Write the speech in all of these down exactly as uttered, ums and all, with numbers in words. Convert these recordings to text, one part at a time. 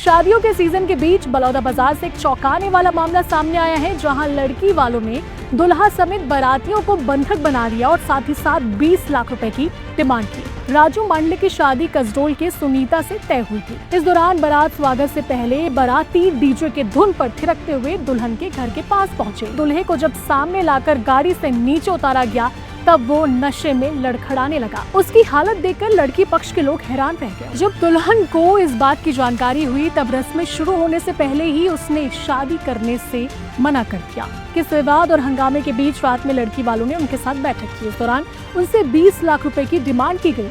शादियों के सीजन के बीच बलौदाबाजार से एक चौंकाने वाला मामला सामने आया है, जहां लड़की वालों ने दुल्हा समेत बारातियों को बंधक बना लिया और साथ ही साथ बीस लाख रुपए की डिमांड की। राजू मांडले की शादी कसडोल के सुनीता से तय हुई थी। इस दौरान बारात स्वागत से पहले बाराती डीजे के धुन पर थिरकते हुए दुल्हन के घर के पास पहुंचे। दूल्हे को जब सामने लाकर गाड़ी से नीचे उतारा गया, तब वो नशे में लड़खड़ाने लगा। उसकी हालत देखकर लड़की पक्ष के लोग हैरान रह गए। जब दुल्हन को इस बात की जानकारी हुई, तब रस्में शुरू होने से पहले ही उसने शादी करने से मना कर दिया। इस विवाद और हंगामे के बीच रात में लड़की वालों ने उनके साथ बैठक की। इस दौरान उनसे बीस लाख रुपए की डिमांड की गई।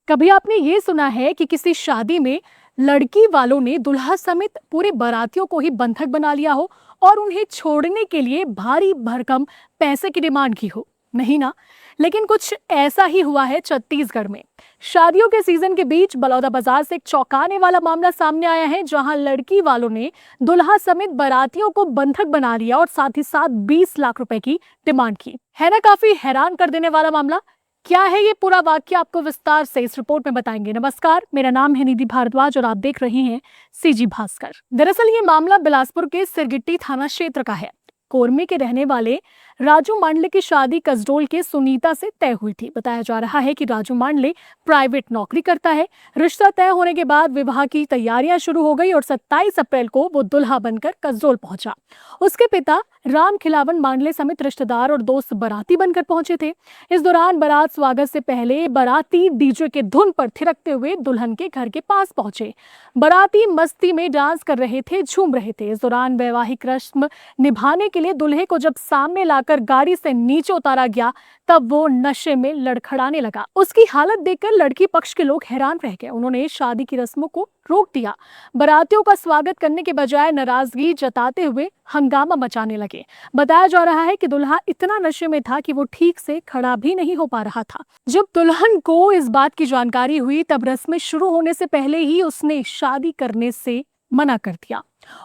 कभी आपने ये सुना है कि किसी शादी में लड़की वालों ने दुल्हा समेत पूरे बारातियों को ही बंधक बना लिया हो और उन्हें छोड़ने के लिए भारी भरकम पैसे की डिमांड की हो? नहीं ना। लेकिन कुछ ऐसा ही हुआ है छत्तीसगढ़ में। शादियों के सीजन के बीच बलौदाबाजार से एक चौंकाने वाला मामला सामने आया है, जहां लड़की वालों ने दुल्हा समेत बारातियों को बंधक बना लिया और साथ ही साथ बीस लाख रुपए की डिमांड की। है ना काफी हैरान कर देने वाला मामला? क्या है ये पूरा वाक्य, आपको विस्तार से इस रिपोर्ट में बताएंगे। नमस्कार, मेरा नाम है निधि भारद्वाज और आप देख रहे हैं सीजी भास्कर। दरअसल ये मामला बिलासपुर के सिरगिट्टी थाना क्षेत्र का है। कोरमी के रहने वाले राजू मांडले की शादी कसडोल के सुनीता से तय हुई थी। बताया जा रहा है कि राजू मांडले प्राइवेट नौकरी करता है। रिश्ता तय होने के बाद विवाह की तैयारियां शुरू हो गई और सत्ताईस अप्रैल को वो दुल्हा बनकर कसडोल पहुंचा। उसके पिता राम खिलावन मांडले समेत रिश्तेदार और दोस्त बाराती बनकर पहुंचे थे। इस दौरान बारात स्वागत से पहले बाराती डीजे के धुन पर थिरकते हुए दुल्हन के घर के पास पहुंचे। बाराती मस्ती में डांस कर रहे थे, झूम रहे थे। इस दौरान वैवाहिक रस्म निभाने के लिए दूल्हे को जब सामने लाकर गाड़ी से नीचे उतारा गया, तब वो नशे में लड़खड़ाने लगा। उसकी हालत देखकर लड़की पक्ष के लोग हैरान रह गए। उन्होंने शादी की रस्मों को रोक दिया। बारातियों का स्वागत करने के बजाय नाराजगी जताते हुए हंगामा मचाने लगे। बताया जा रहा है कि दूल्हा इतना नशे में था कि वो ठीक से खड़ा भी नहीं हो पा रहा था। जब दुल्हन को इस बात की जानकारी हुई, तब रस्में शुरू होने से पहले ही उसने शादी करने से मना कर दिया।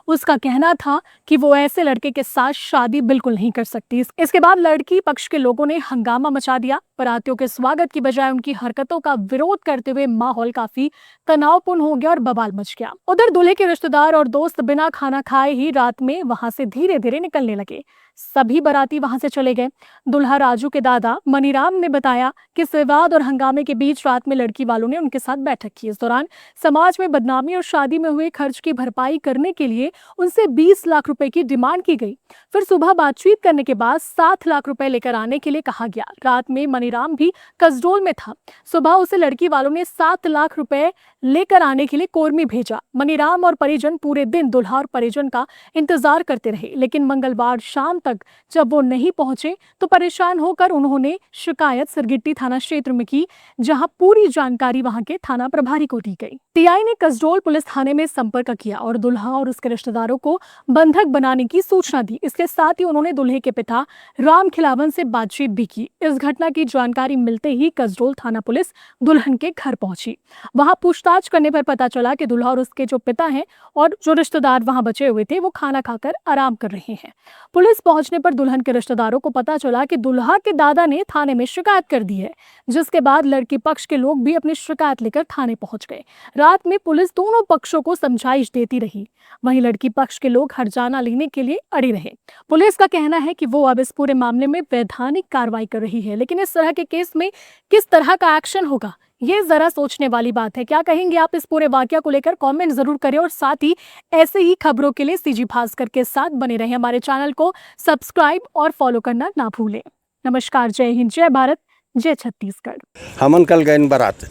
उसका कहना था कि वो ऐसे लड़के के साथ शादी बिल्कुल नहीं कर सकती। इस-, इसके बाद लड़की पक्ष के लोगों ने हंगामा मचा दिया। बारातियों के स्वागत की बजाय उनकी हरकतों का विरोध करते हुए माहौल काफी तनावपूर्ण हो गया और बवाल मच गया। उधर दूल्हे के रिश्तेदार और दोस्त बिना खाना खाए ही रात में वहां से धीरे-धीरे निकलने लगे। सभी बाराती वहां से चले गए। दूल्हा राजू के दादा मनीराम ने बताया कि इस विवाद और हंगामे के बीच रात में लड़की वालों ने उनके साथ बैठक की। इस दौरान समाज में बदनामी और शादी में हुए खर्च की भरपाई करने के लिए उनसे बीस लाख रुपए की डिमांड की गई। फिर सुबह बातचीत करने के बाद सात लाख रुपए लेकर आने के लिए कहा गया। रात में मनीराम भी कसडोल में था। सुबह उसे लड़की वालों ने सात लाख रुपए लेकर आने के लिए कोरमी भेजा। मनीराम और परिजन पूरे दिन दूल्हा और परिजन का इंतजार करते रहे, लेकिन मंगलवार शाम तक जब वो नहीं पहुंचे, तो परेशान होकर उन्होंने शिकायत सिरगिट्टी थाना क्षेत्र में की, जहां पूरी जानकारी वहां के थाना प्रभारी को दी गई। टीआई ने कसडोल पुलिस थाने में संपर्क किया और दूल्हा और उसके रिश्तेदारों को बंधक बनाने की सूचना दी। इसके साथ ही उन्होंने दूल्हे के पिता राम खिलावन से बातचीत भी की। इस घटना की जानकारी मिलते ही कसडोल थाना पुलिस दुल्हन के घर पहुंची। वहां पूछताछ करने पर पता चला कि दूल्हा और उसके जो पिता हैं और जो रिश्तेदार वहां बचे हुए थे, वो खाना खाकर आराम कर रहे हैं। पुलिस पहुंचने पर दुल्हन के रिश्तेदारों को पता चला कि दूल्हा के दादा ने थाने में शिकायत कर दी है, जिसके बाद लड़की पक्ष के लोग भी अपनी शिकायत लेकर थाने पहुंच गए। रात में पुलिस दोनों पक्षों को समझाइश देती रही। वहीं लड़की पक्ष के लोग हर्जाना लेने के लिए अड़े रहे। पुलिस का कहना है कि वो अब इस पूरे मामले में वैधानिक कार्रवाई कर रही है, लेकिन इस तरह के केस में किस तरह का एक्शन होगा, ये जरा सोचने वाली बात है। क्या कहेंगे आप इस पूरे वाकया को लेकर? कमेंट जरूर करें और साथ ही ऐसे ही खबरों के लिए सीजी भास्कर के साथ बने रहें। हमारे चैनल को सब्सक्राइब और फॉलो करना ना भूलें। नमस्कार, जय हिंद, जय भारत, जय छत्तीसगढ़। हमन कल गएन बारात,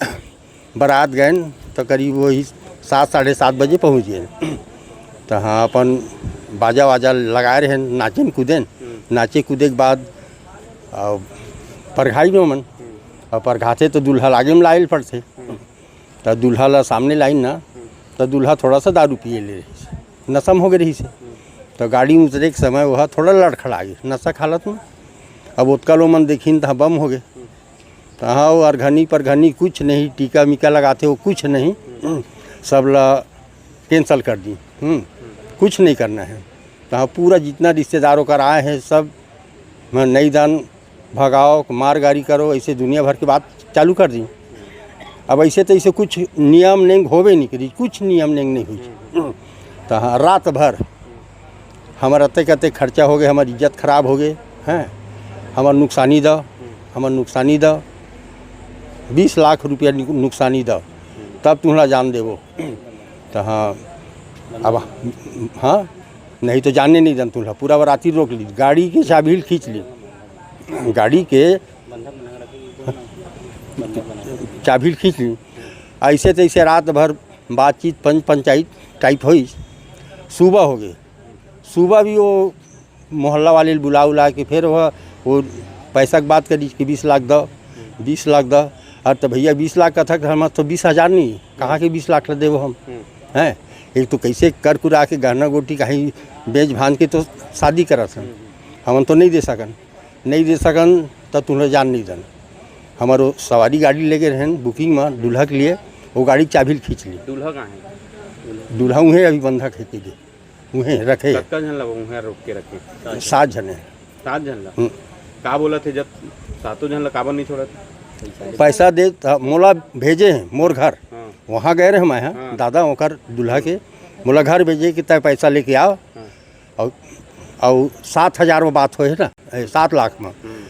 बारात गएन तो करीब वही सात, साढ़े सात बजे पहुँच गएन। तो हाँ, अपन बाजा वाजा लगाए रहेन, नाचेन कूदेन, नाचे कूदे के बाद अब परघाई में हमन, अब परघाते तो दूल्हा लागे में लाइल पड़थे। त दूल्हा ला सामने लाइन ना, त दूल्हा थोड़ा सा दारू पिए ले रहिस, नशा में हो गए रहिस। त गाड़ी में उतरे के समय वह थोड़ा लड़खड़ा गे नशा के हालत में। अब ओतका लो मन देखिन त बम हो गए। त हाँ, वो अरघनी परघनी कुछ नहीं, टीका मीका लगाते वो कुछ नहीं, सब ला कैंसिल कर दी। हम्म, कुछ नहीं करना है। त हाँ, पूरा जितना रिश्तेदारों का आए हैं सब, मैं नहीं दान भगाओ, मार गारी करो, ऐसे दुनिया भर की बात चालू कर दी। अब ऐसे तैसे कुछ नियम नेंग होबे नहीं करी, कुछ नियम नेंग नहीं हुई। तो हाँ, रात भर हमर अतेक अतेक खर्चा हो गए, हमर इज्जत खराब हो गए, हैं, हमर नुकसानी द, हमर नुकसानी द, बीस लाख रुपया नु-, नुकसानी द, तब तुहला जान देबो। तो हाँ, अब, हाँ, नहीं तो जाने नहीं दन तुहला, पूरा बराती रोक ली, गाड़ी के चाबी खींच ली, गाड़ी के चाबी खींच ली। ऐसे तैसे रात भर बातचीत, पंच पंचायत टाइप हुई। सुबह हो गए, सुबह भी वो मोहल्ला वाले बुला उला के फिर वह वो पैसा के बात करी कि बीस लाख दो, बीस लाख दो। और तो भैया, बीस लाख का था कि हम तो बीस हज़ार नहीं, कहाँ के बीस लाख ला देबो हम? हैं, एक तो कैसे कर कुरा के गहना गोटी कहीं बेच भान के तो शादी करत हन, हमन तो नहीं दे सकन। नहीं दे सकन, त तुहला जान नहीं दन। हमारो सवारी गाड़ी लेके रहन बुकिंग में दूल्हा के लिए, वो गाड़ी के चाबी खींच ली। दूल्हा कहाँ है? दूल्हा उहें अभी बंधक है के दे, उहें रखे। कतका झन ला उहें रोक के रखे? सात झने। सात झन ला? हम्म। का बोलत हे जब सातों झन ला काबर नहीं छोड़त? पैसा दे, त मोला भेजे हैं मोर घर। हाँ। वहाँ गए रहे मैं, हाँ, हाँ। दादा ओकर दूल्हा के, मोला घर भेजे कि तय पैसा लेके आओ। हाँ। और, और सात हज़ार में बात होए है ना, ए, सात लाख में। हम्म।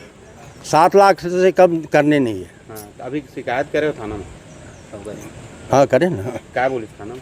सात लाख से कम करने नहीं है। हाँ, तो अभी शिकायत करे हो थाना में? हाँ, करे ना। क्या बोली थाना में?